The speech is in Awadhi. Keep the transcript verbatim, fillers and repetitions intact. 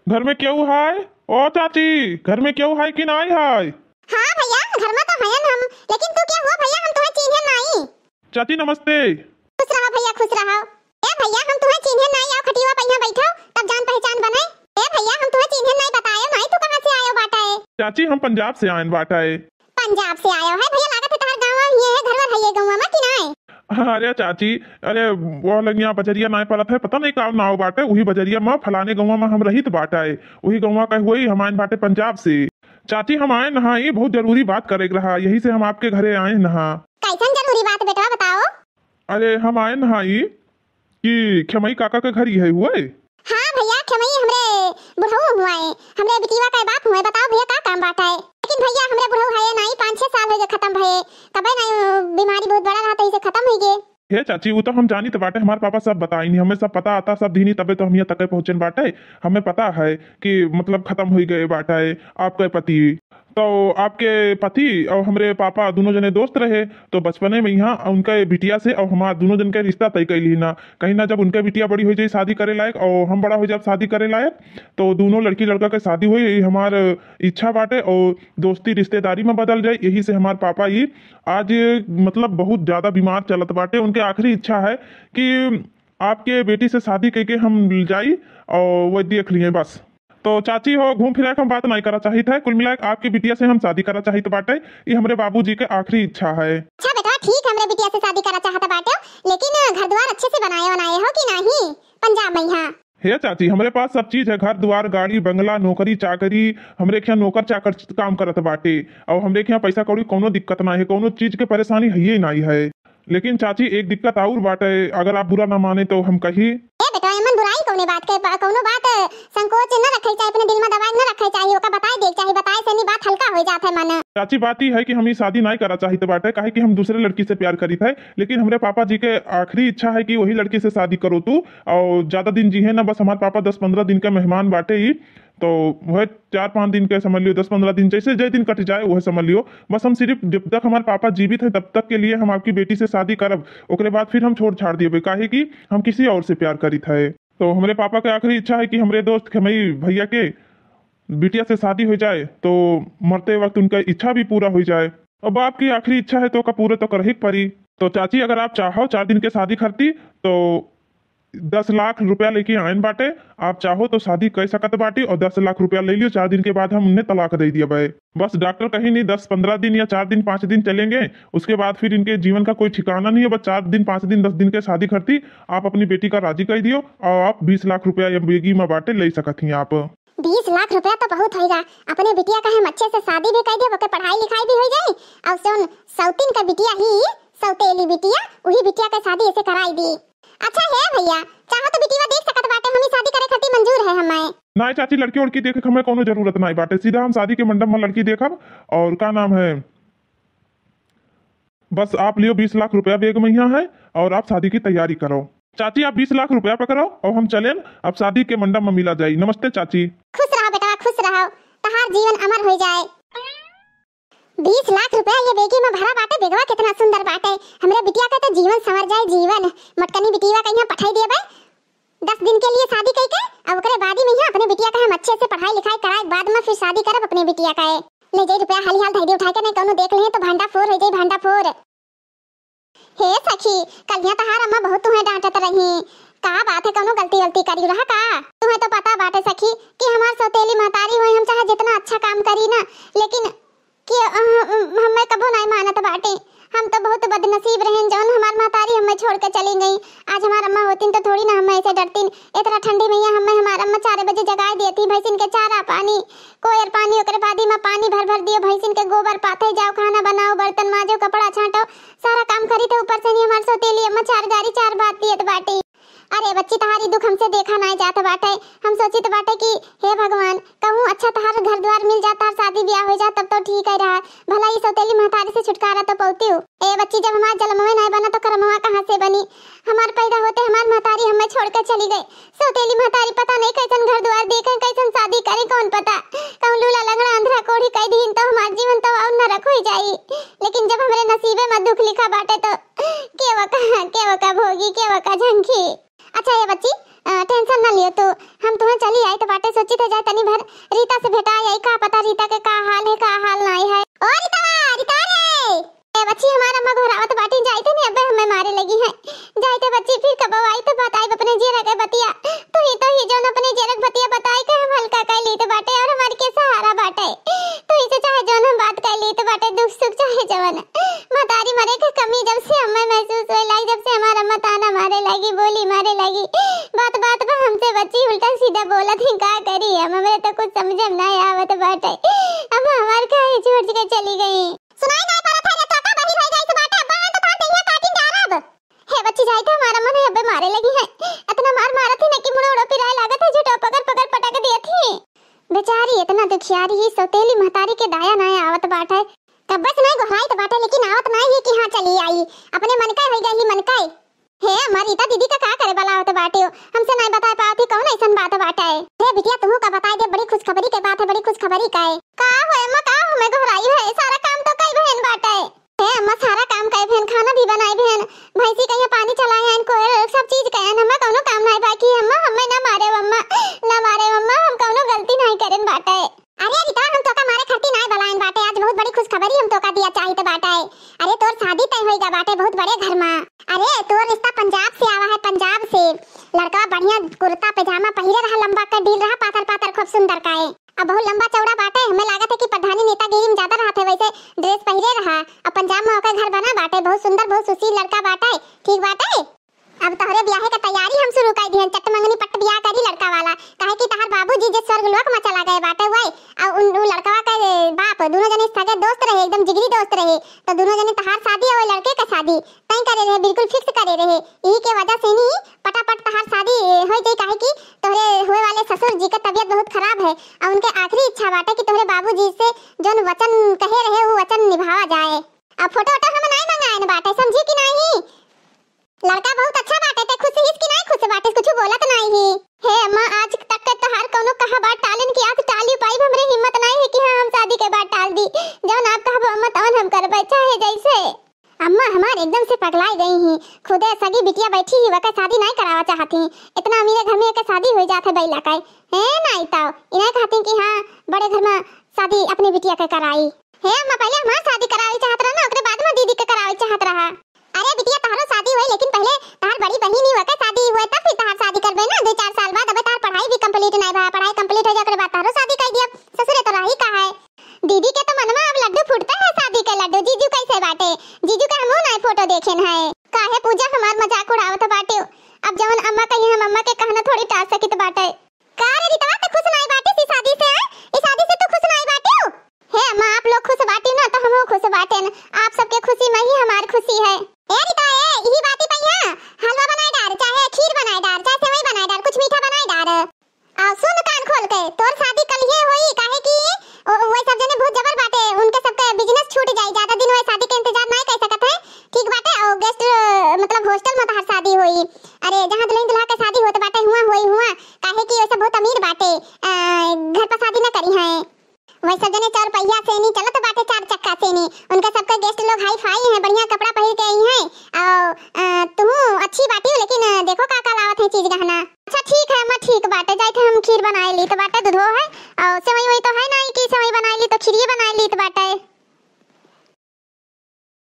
घर में केहू है? ओ चाची, घर में केहू है कि नाई है? हाँ भैया, घर में तो हयन हम, लेकिन तू के हुआ भैया, हम तुहे चीन्हे नाई। चाची नमस्ते। खुश रहा भैया, खुश रहा। ए भैया, हम तुहे चीन्हे नाई, आओ खटिया पे यहाँ बैठो, तब जान पहचान बने। ए भैया, हम तुहे चीन्हे नाई, बतायो नाई तू कहाँ से आयो बाटा है? चाची हम पंजाब से आयन बाटा है। पंजाब से आयो है भैया, लागत है तहार गाँव ही है, घर वर है ये गाँव में कि नाई? अरे चाची, अरे वो लगिया बजरिया नाई पड़त है, पता नहीं का नाव बाटे, वही बजरिया में फलाने गाँव में हम रहित बाटा है, वही गाँव का हुई हम आयन बाटे पंजाब से। चाची हम आयन हा, ये बहुत जरूरी बात करे के रहा, यही से हम आपके घरे आयन हा। कैसन जरूरी बात बेटवा बताओ? अरे हम आयन हा ई कि खेमई काका के घर ही है हुए। हाँ भैया, खेमई हमरे बुढ़ऊ हुआ है, हमरे बिटिया का बाप हुआ है। बताओ भैया का काम बाटा है? लेकिन भैया हमरे बुढ़ऊ है नाई, पाँच छह साल हो गए खत्म भये, तबे नाई बीमारी बहुत बड़ा रहा तो इसे खत्म हो गए। हे चाची, वो तो हम जानी तो बाटे, हमारे पापा सब बताई नहीं, हमें सब पता आता सब दीनी, तबे तो हम यहाँ तक पहुँचन बाटे। हमें पता है कि मतलब खत्म हो गए बाटा है आपके पति। तो आपके पति और हमरे पापा दोनों जने दोस्त रहे, तो बचपने में यहाँ उनका ये बिटिया से और हमार दोनों जन के रिश्ता तय कर ली ना। कहीं ना जब उनके बिटिया बड़ी हो जाए शादी करे लायक और हम बड़ा हो जाए शादी करे लायक, तो दोनों लड़की लड़का के शादी हुई, यही हमार इच्छा बाटे और दोस्ती रिश्तेदारी में बदल जाए। यही से हमार पापा ये आज मतलब बहुत ज्यादा बीमार चलत बाटे। उनके आखिरी इच्छा है कि आपके बेटी से शादी करके हम जाई और वो देख लिए बस। तो चाची हो, घूम फिरा के हम बात नहीं करा चाहित है, कुल मिला के आपके बिटिया से हम शादी करा चाहित बाटे। ये हमरे बाबूजी के आखिरी इच्छा है। अच्छा बेटा, ठीक, हमरे बिटिया से शादी करा चाहत बाटे, लेकिन घर द्वार अच्छे से बनाए बनाए हो कि नहीं पंजाब में यहाँ? हे चाची, हमरे पास सब चीज है, घर द्वार, गाड़ी, बंगला, नौकरी चाकरी। हमरे यहाँ नौकर चाकर काम करत बाटे और हमरे यहाँ पैसा कौड़ी कौनो दिक्कत ना है, कौनो चीज के परेशानी है ही नहीं है। लेकिन चाची, एक दिक्कत और बाटे, अगर आप बुरा ना माने तो हम कही। ए बेटा, एमन बुराई कौने बात के? बा-, कौनो बात, अ, संकोच न रखे चाही, अपने दिल में दबाए न रखे चाही, ओका बताए दे चाही, बताए से नहीं बात हल्का हो जात है मन। चाची, बात ई है कि हम ई शादी नहीं करा चाहित बाटे, काहे कि हम दूसरे लड़की से प्यार करीत है, लेकिन हमरे पापा जी के आखिरी इच्छा है कि वही लड़की से शादी करो तू, और ज्यादा दिन जी है ना, बस हमारे पापा दस पन्द्रह दिन का मेहमान बाटे ही, तो वह चार पाँच दिन के समझ लियो, दस पन्द्रह दिन, जैसे जे दिन कट जाए वह समझ लियो। बस हम सिर्फ जब तक हमारे पापा जीवित हैं तब तक के लिए हम आपकी बेटी से शादी करब, ओकरे बाद फिर हम छोड़ छाड़ दिए, काहे कि हम किसी और से प्यार करीत है। तो हमरे पापा के आखिरी इच्छा है कि हमरे दोस्त खेमई भैया के बिटिया से शादी हो जाए, तो मरते वक्त उनका इच्छा भी पूरा हो जाए। अब आपकी आखिरी इच्छा है तो का पूरा तो करही के पड़ी। तो चाची, अगर आप चाहो चार दिन के शादी करती तो दस लाख रुपया लेके आयन बाटे, आप चाहो तो शादी कर सकत बाटी और दस लाख रुपया ले लियो। चार दिन के बाद हम उन्हें तलाक दे दिया भाई। बस डॉक्टर कहीं नहीं, दस पन्द्रह दिन या चार दिन पाँच दिन चलेंगे, उसके बाद फिर इनके जीवन का कोई ठिकाना नहीं है। बस चार दिन, पाँच दिन, दस दिन के शादी करती, आप अपनी बेटी का राजी कर दियो और आप बीस लाख रुपया ये बेगी में बाटे ले सकत ही आप। बीस लाख रुपया तो बहुत होइगा, अपने बिटिया का हम अच्छे से शादी भी कर दियो, ओके पढ़ाई लिखाई भी हो जाए और सुन, सौतीन का बिटिया ही, सौतेली बिटिया, वही बिटिया का शादी ऐसे कराई दी। अच्छा हे भैया, चाहो तो बिटिया देख सकत बाटे, हम ही शादी करे खातिर मंजूर है हमें। नाई चाची, लड़की उड़की देखे के हमें कोनो जरूरत नाई बाटे, सीधा हम शादी के मंडप में लड़की देखब। और का नाम है, बस आप लियो बीस लाख रुपया बैग में यहाँ है और आप शादी की तैयारी करो। चाची, आप बीस लाख रुपया पकड़ो और हम चलेन, अब शादी के मंडप में मिला जाई। नमस्ते चाची। खुश रहो बेटा, खुश रहो, तहार जीवन अमर हो जाए। बीस लाख रुपया ये बेगी में भरा बाटे, बेगवा कितना सुंदर बाटे। हमरे बिटिया का तो जीवन संवर जाए, जीवन। मटकनी बिटिया का यहाँ पठाई दिए बे, दस दिन के लिए शादी कई के, अब ओकरे बाद ही में यहाँ अपने बिटिया का हम अच्छे से पढ़ाई लिखाई कराए, बाद में फिर शादी करब अपने बिटिया का। ले जाई रुपया हाली हाल धई दे उठा के, नहीं कौनो देख ले तो भांडा फोर हो जाई, भांडा फोर। हे सखी, कलिया तहार अम्मा बहुत तुम्हें डांटत रही, का बात है, कौनो गलती वलती करी रहा का? तुम्हें तो पता बाटे सखी कि हमार सौतेली महतारी हुई, हम चाहे जितना अच्छा काम करी ना, लेकिन कि, अ, हमें कबो नहीं मानत बाटे। हम तो बहुत बदनसीब रहेन, जौन हमार महतारी हमें छोड़ के चली गई। आज हमार अम्मा होतीन तो थोड़ी ना हमें ऐसे डरतीन। इतना ठंडी में यहाँ हमें हमार अम्मा चार बजे जगाए देती, भैंसिन के चारा पानी, कोयर पानी, ओकरे बाद ही में पानी भर भर दियो, भैंसिन के गोबर पाथे जाओ, खाना बनाओ, बर्तन माजो, कपड़ा छांटो, सारा काम करी थे। ऊपर से नहीं हमार सौतेली अम्मा चार गारी चार बात दियत बाटे। अरे बच्ची, तहारी दुख हमसे देखा नाई जात बाटे। हम सोचित बाटे कि हे भगवान, कहूँ अच्छा तहार घर द्वार मिल जात, तहार शादी ब्याह हो जात, तब तो ठीक है रहा। भला ई सौतेली महतारी से छुटकारा तो पौती हूँ। ए बच्ची, जब हमार जलमवे नाई बना तो करमवा कहाँ से बनी? हमार पैदा होते हमार महतारी हमें छोड़ के चली गई। सौतेली महतारी पता नहीं कैसन घर द्वार देखे, कैसन शादी करे, कौन पता। कहूँ लूला लंगड़ा अंधरा कोढ़ी कह दीन तो हमार जीवन तो और नरक हो जाई। लेकिन जब हमरे नसीबे में दुख लिखा बाटे तो के वका, के वका भोगी, के वका झंखी। अच्छा ये बच्ची, अ, टेंशन ना लियो तू, हम तुम्हें चली आई तो बाटे सोची तो जाए तनी भर रीता से भेटाई आई, का पता रीता के का हाल है, का हाल नाई है। ओ रीता, रीता रे। ए बच्ची, हमार अम्मा घोरावत बाटी, जाइत नहीं अबे हमें मारे लगी है। जाइत बच्ची, फिर कब आई तो बताई अपने जियरा के बतिया। तू ही तो ही जौन अपने जियरा के बतिया बताई के हम हल्का कर लीत बाटे और हमार के सहारा बाटे। तू ही से चाहे जौन हम बात कर लीत बाटे, दुख सुख चाहे जवन। महतारी मरे के कमी जब से हमें महसूस होए लागी, जब से हमार अम्मा ताना मारे लागी, बोली मारे लागी, बात बात पर हमसे बच्ची उल्टा सीधा बोलत ही, का करी हम, हमरे तो कुछ समझे में नाई आवत बाटे। अम्मा हमार काहे छोड़ के चली गई। सुनाई नाई पड़त है, नेटवर्क बहिर हो गई से बाटे, अब्बा हम तो तोहार देहिया काटिन डारब। हे बच्ची, जाइत हमार अम्मा अबे मारे लगी है। इतना मार मारत ही ना कि मुड़ो उड़ो पिराए लागत है, झूठो पकड़ पकड़ पटक दियत ही। बेचारी इतना दुखियारी ही, सौतेली महतारी के दाया नाय आवत बाटे। कब्बे से नाय गोहराइत बाटे, लेकिन आवत नाय ही कि हाँ चली आई। अपने मन का होई गई ही, मन का। हे अम्मा, रीता दीदी का का करे बलावत बाटे हो? हमसे नाय बताए पावत ही, कौन ऐसन बात बाटे? हे बिटिया, तुहू का बताई दे, बड़ी खुशखबरी के बात है, बड़ी खुशखबरी का है। का हो अम्मा, का हमें गोहराई है? सारा काम तो कई बहन बाटे। हे अम्मा, सारा काम कई बहन, खाना भी बनाई बहन, भैंसी कहिया पानी चलाई है, कोयल सब चीज कयन, हमें कौनो काम नाय बाकी अम्मा, हमें ना मारे अम्मा, ना मारे अम्मा, हम कौनो गलती नाय करेन बाटे। अरे रीता, हम तोका मारे खरती नाय बलायन बाटे, आज बहुत बड़ी खुशखबरी हम तोका दिया चाहित बाटे। अरे तोर शादी तय होइगा बाटे बहुत बड़े घर मा। अरे तोर रिश्ता पंजाब से आवा है, पंजाब से। लड़का बढ़िया कुर्ता पैजामा पहिरे रहा, लंबा कर ढील रहा, पातर पातर खूब सुंदर का है। अब बहुत लंबा चौड़ा बाटे, हमें लागत है कि प्रधानी नेतागिरी में ज्यादा रहत है, वैसे ड्रेस पहिरे रहा। अब पंजाब में ओकर घर बना बाटे, बहुत सुंदर, बहुत सुशील लड़का बाटे। ठीक बाटे। अब तोहरे ब्याहे के तैयारी हम शुरू कर दिहन, चट मंगनी पट ब्याह करी लड़का वाला, काहे कि तहार बाबूजी जे स्वर्ग लोक में चला गए बाटे, वही आ उन, उ लड़कवा के बाप दोनों जने सगे दोस्त रहे, एकदम जिगरी दोस्त रहे, तो दोनों जने तहार शादी और लड़के का शादी तय करे रहे, बिल्कुल फिक्स करे रहे। यही के वजह से नहीं पटापट तहार शादी हो जाई, काहे कि तोहरे हुए वाले ससुर जी का तबीयत बहुत खराब है और उनके आखिरी इच्छा बाटे कि तोहरे बाबूजी से जौन वचन कहे रहे वो वचन निभावा जाए। अब फोटो वोटो हम नाई मंगाए न बाटे, समझी कि नाई? लड़का बहुत अच्छा बाटे, ते खुश हिस कि नाई खुश बाटे, कुछ बोलत नाई ही। हे अम्मा, आज तक के तोहार कौनो कहा बात टालिन कि आज टाली पाई, हमरे हिम्मत नाई है कि हाँ हम शादी के बात टाल दी। जौन आप कहबो अम्मा तौन हम करबे, चाहे जैसे। अम्मा हमार एकदम से पगलाई गई ही। खुदे सगी बिटिया बैठी ही, वके शादी नाई करावा चाहत ही। इतना अमीरे घर में एके शादी हो जात है बैला का। हे नाई ताऊ, इन्हें कहती कि हाँ बड़े घर में शादी अपनी बिटिया के कराई। हे अम्मा, पहले हमार शादी करावे चाहत रहा ना, ओकरे बाद में दीदी के करावे चाहत रहा। अरे बिटिया, तहारो शादी होई, लेकिन पहले तहार बड़ी बहिन ही वके शादी हुए, तब फिर तहार शादी करबे ना, दो चार साल बाद। अबे तहार पढ़ाई भी complete नाई भा, पढ़ाई complete हो जाए, ओकरे बाद तहारो शादी कर दिया। ससुरे तो राही का है। दीदी के तो मनवा अब लड्डू फूटता है, शादी के लड्डू। जीजू कैसे बाटे? जीजू के हमहू नाई फोटो देखेन है। काहे पूजा हमार मजाक उड़ावत बाटे? अब जवन अम्मा कही, हम अम्मा के कहना थोड़ी टाल सकित बाटे। का रे रितवा, ते खुश नाई बाटे ई शादी से, हैं? ई शादी से तू खुश नाई बाटे? हे अम्मा, आप लोग खुश बाटी ना, तो हमहू खुश बाटेन। आप सबके खुशी में ही हमार खुशी है। ए रितवा, ए, यही बाती पहिया, हलवा बनाए डार, चाहे खीर बनाए डार, चाहे सेवई बनाए डार, कुछ मीठा बनाए डार। आ सुन कान खोल के, तोर शादी कल ये होई, काहे कि ओ, वो सब जने बहुत जबर बाटे, उनके सबके business छूट जाई, ज्यादा दिन होए शादी के इंतजार नाई कर सकत है। ठीक बाटे, और guest, मतलब hostel में तहार शादी होई। अरे जहाँ दुल्हन दुल्हा के शादी होत बाटे, हुआ होई हुआ, काहे कि वैसे बहुत अमीर बाटे, अ, घर पर शादी न करी हैं। वही सब जने चार पहिया से नहीं चलत बाटे, चार चक्का से नहीं। उनका सबका guest लोग high-fi हैं, बढ़िया कपड़ा पहिर के आई हैं। और, अ, तुहू अच्छी बाटी हो, लेकिन, अ, देखो का का लावत है चीज गहना।